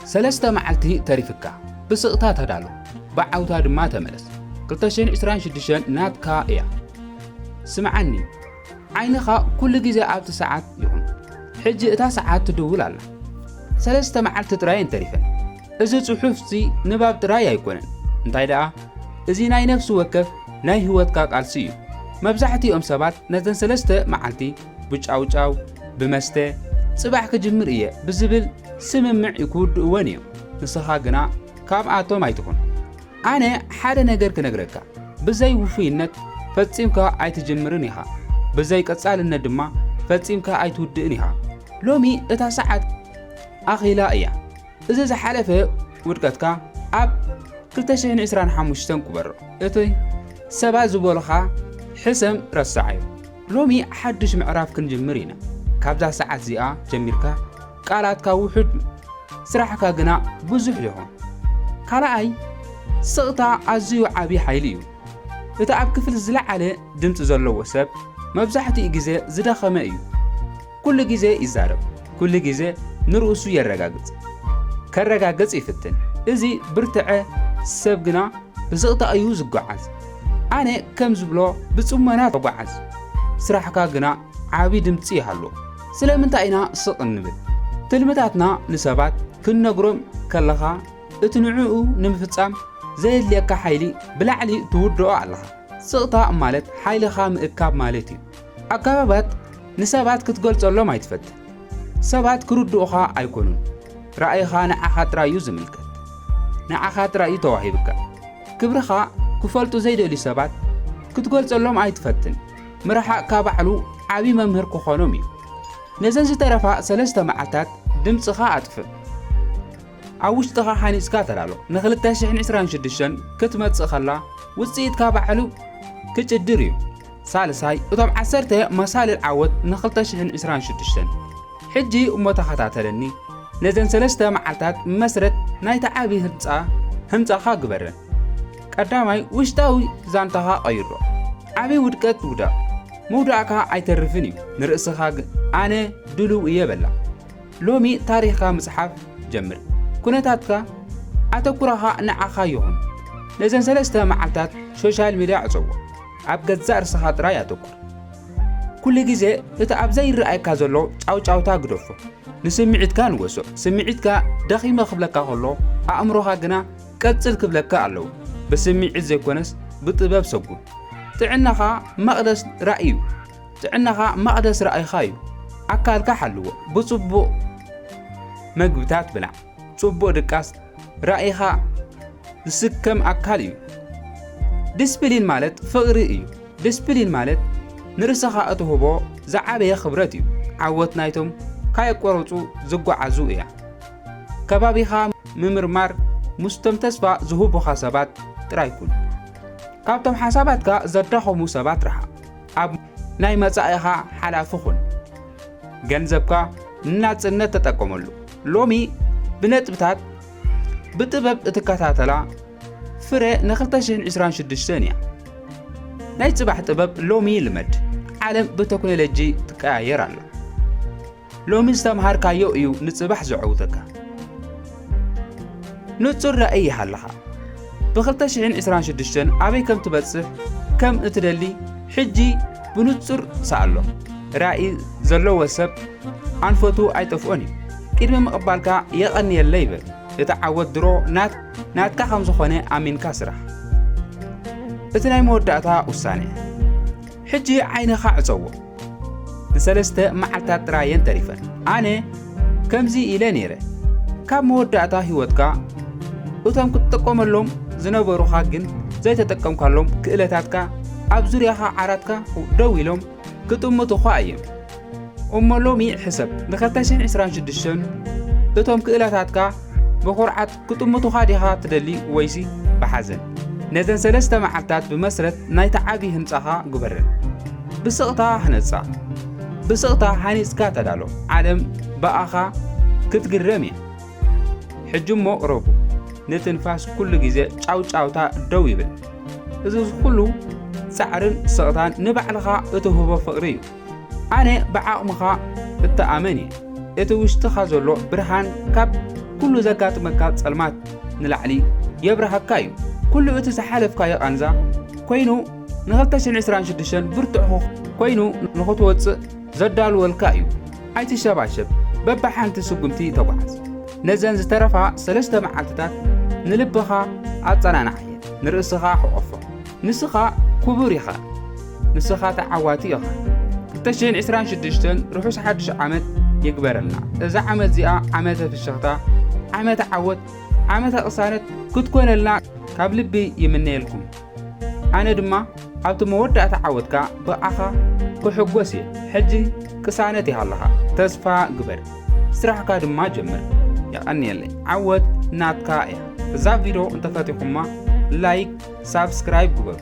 ሰለስተ መዓልቲ ተሪፍካ። ብስቕታ ተዳሎ፣ ብዓውታ ድማ ተመለስ። ክልተ ሽሕን ዕስራን ሽዱሽተን ናትካ እያ። ስምዓኒ፣ ዓይንኻ ኩሉ ግዜ ኣብቲ ሰዓት ይኹን። ሕጂ እታ ሰዓት ትድውል ኣላ። ሰለስተ መዓልቲ ጥራይ እየን ተሪፈን። እዚ ጽሑፍሲ ንባብ ጥራይ ኣይኮነን። እንታይ ደኣ፣ እዚ ናይ ነፍሲ ወከፍ ናይ ህይወትካ ቃልሲ እዩ። መብዛሕትኦም ሰባት ነዘን ሰለስተ መዓልቲ ብጫውጫው፣ ብመስተ፣ ጽባሕ ክጅምር እየ ብዝብል ስምምዕ ክውድእወን እዮም። ንስኻ ግና ካብኣቶም ኣይትኹን። ኣነ ሓደ ነገር ክነግረካ፣ ብዘይ ውፉይነት ፈጺምካ ኣይትጅምርን ኢኻ፣ ብዘይ ቀጻልነት ድማ ፈጺምካ ኣይትውድእን ኢኻ። ሎሚ እታ ሰዓት ኣኺላ እያ። እዚ ዝሓለፈ ውድቀትካ ኣብ ክልተ ሽሕን ዕስራን ሓሙሽተን ቅበሮ። እቲ ሰባት ዝበሉኻ ሕሰም ረስዓዮ። ሎሚ ሓድሽ ምዕራፍ ክንጅምር ኢና። ካብዛ ሰዓት እዚኣ ጀሚርካ ቃላትካ ውሑድ፣ ስራሕካ ግና ብዙሕ ይኹን። ካልኣይ፣ ስቕታ ኣዝዩ ዓቢ ሓይሊ እዩ። እቲ ኣብ ክፍሊ ዝለዓለ ድምጺ ዘለዎ ሰብ መብዛሕትኡ ግዜ ዝደኸመ እዩ። ኩሉ ግዜ ይዛረብ፣ ኩሉ ግዜ ንርእሱ የረጋግጽ፣ ከረጋግጽ ይፍትን። እዚ ብርትዐ ሰብ ግና ብስቕታ እዩ ዝጓዓዝ። ኣነ ከም ዝብሎ ብጽሞና ተጓዓዝ፣ ስራሕካ ግና ዓቢ ድምጺ ይሃልዎ። ስለምንታይ ኢና ስቕ እንብል? ትልምታትና ንሰባት ክንነግሮም ከለኻ፣ እቲ ንዕኡ ንምፍጻም ዘየድልየካ ሓይሊ ብላዕሊ ትውድኦ ኣለኻ። ስቕታ ማለት ሓይልኻ ምእካብ ማለት እዩ። ኣከባባት ንሰባት ክትገልጸሎም ኣይትፈትን። ሰባት ክርድኡኻ ኣይኮኑን። ራእይኻ ንዓኻ ጥራይ እዩ ዝምልከት። ንዓኻ ጥራይ እዩ ተዋሂብካ። ክብርኻ ክፈልጡ ዘይደልዩ ሰባት ክትገልጸሎም ኣይትፈትን። ምርሓቕካ ባዕሉ ዓቢ መምህር ክኾኖም እዩ። ነዘን ዝተረፋ ሰለስተ መዓልታት ድምጽኻ ኣጥፍእ። ኣብ ውሽጥኻ ሃኒጽካ ተዳሎ። ንክልተ ሽሕን ዕስራን ሽዱሽተን ክትመጽእ ከላ ውጽኢትካ ባዕሉ ክጭድር እዩ። ሳልሳይ፣ እቶም ዓሰርተ መሳልል ዓወት ንክልተ ሽሕን ዕስራን ሽዱሽተን። ሕጂ እሞ ተኸታተለኒ። ነዘን ሰለስተ መዓልታት መስረት ናይቲ ዓቢ ህንጻ፣ ህንጻኻ ግበረን። ቀዳማይ፣ ውሽጣዊ ዛንታኻ ቀይሮ። ዓቢ ውድቀት ውደቕ። ምውዳቕካ ኣይተርፍን እዩ። ንርእስኻ ግን፣ ኣነ ድሉው እየ በላ። ሎሚ ታሪኽካ ምጽሓፍ ጀምር። ኩነታትካ፣ ኣተኩሮኻ ንዓኻ ይኹን። ነዘን ሰለስተ መዓልታት ሶሻል ሚድያ ዕጸዎ። ኣብ ገዛእ ርእስኻ ጥራይ ኣተኩር። ኩሉ ግዜ እቲ ኣብ ዘይረኣየካ ዘሎ ጫውጫውታ ግደፎ። ንስምዒትካ ንገሶ። ስምዒትካ ደኺመ ክብለካ ከሎ፣ ኣእምሮኻ ግና ቀጽል ክብለካ ኣለዎ። ብስምዒት ዘይኮነስ ብጥበብ ሰጉም። ጥዕናኻ መቕደስ ራእይ እዩ። ጥዕናኻ መቕደስ ራእይኻ እዩ። ኣካልካ ሓልዎ። ብጽቡቕ መግብታት ብላዕ። ጽቡቕ ድቃስ ራእይኻ ዝስከም ኣካል እዩ። ዲስፕሊን ማለት ፍቕሪ እዩ። ዲስፕሊን ማለት ንርእስኻ እትህቦ ዝዓበየ ክብረት እዩ። ዓወት ናይቶም ካየቋረጹ ዝጓዓዙ እያ። ከባቢኻ ምምርማር፣ ምስቶም ተስፋ ዝህቡኻ ሰባት ጥራይ ኩን። ካብቶም ሓሳባትካ ዘዳኸሙ ሰባት ርሓቕ። ኣብ ናይ መጻኢኻ ሓላፊ ኩን። ገንዘብካ ንናጽነት ተጠቀመሉ። ሎሚ ብነጥብታት ብጥበብ እትከታተላ ፍረ ንክልተ ሽሕን ዕስራን ሽዱሽተን እያ። ናይ ጽባሕ ጥበብ ሎሚ ልመድ። ዓለም ብቴክኖሎጂ ትቀያየር ኣላ። ሎሚ ዝተምሃርካዮ እዩ ንጽባሕ ዘዐውተካ። ንጹር ራእይ ይሃልኻ። ብ ክልተ ሽሕን ዕስራን ሽዱሽተን ኣበይ ከም ትበጽሕ ከም እትደሊ ሕጂ ብንጹር ስኣሎ። ራእይ ዘለዎ ሰብ ኣንፈቱ ኣይጠፍኦን እዩ። ቅድሚ ምቕባልካ የቐንየለይ በል። እቲ ዓወት ድሮ ናት-፣ ናትካ ከም ዝኾነ ኣሚንካ ስራሕ። እቲ ናይ መወዳእታ ውሳነ። ሕጂ ዓይንኻ ዕጸዎ። ንሰለስተ መዓልታት ጥራይ እየን ተሪፈን። ኣነ ከምዚ ኢለ ነይረ፣ ካብ መወዳእታ ህይወትካ እቶም ክትጥቀመሎም ዝነበሩኻ ግን ዘይተጠቀምካሎም ክእለታትካ ኣብ ዙርያኻ ዓራትካ ደው ኢሎም ክጥምቱኻ እዮም። እሞ ሎሚ ሕሰብ፣ ን ክልተ ሽሕን ዕስራን ሽዱሽተን እቶም ክእለታትካ ብኹርዓት ክጥምቱኻ ዲኻ ትደሊ ወይሲ ብሓዘን? ነዘን ሰለስተ መዓልታት ብመስረት ናይቲ ዓቢ ህንጻኻ ግበረን። ብስቕታ ህነጻ። ብስቕታ ሃኒጽካ ተዳሎ። ዓለም ብኣኻ ክትግረም እያ። ሕጂ እሞ ቅረቡ። ነቲ ንፋስ ኩሉ ግዜ ጫውጫውታ ደው ይብል። እዚ ኩሉ ጻዕርን ስቕታን ንባዕልኻ እትህቦ ፍቕሪ እዩ። ኣነ ብዓቕምኻ እተኣመን እየ። እቲ ውሽጥኻ ዘሎ ብርሃን ካብ ኩሉ ዘጋጥመካ ጸልማት ንላዕሊ የብርሃካ እዩ። ኩሉ እቲ ዝሓለፍካዮ ቃንዛ ኮይኑ ን2026 ብርቱዕ ኮይኑ ንኽትወጽእ ዘዳልወልካ እዩ። ኣይትሸባሸብ፣ በብሓንቲ ስጉምቲ ተጓዓዝ። ነዘን ዝተረፋ ሰለስተ መዓልትታት ንልብኻ ኣጸናንዓየ፣ ንርእስኻ ሕቆፎ። ንስኻ ክቡር ኢኻ። ንስኻ ተዓዋቲ ኢኻ። 2026 ርሑስ ሓድሽ ዓመት ይግበረልና። እዛ ዓመት እዚኣ ዓመተ ፍሽኽታ፣ ዓመተ ዓወት፣ ዓመተ ቅሳነት ክትኮነልና ካብ ልቢ ይምነየልኩም። ኣነ ድማ ኣብቲ መወዳእታ ዓወትካ ብኣኻ ክሕጎስ እየ። ሕጂ ቅሳነት ኢኻ ኣለኻ። ተስፋ ግበር። ስራሕካ ድማ ጀምር። የቐንየለይ። ዓወት ናትካ እያ። እዛ ቪድዮ እንተፈቲኹማ ላይክ፣ ሳብስክራይብ ግበሩ።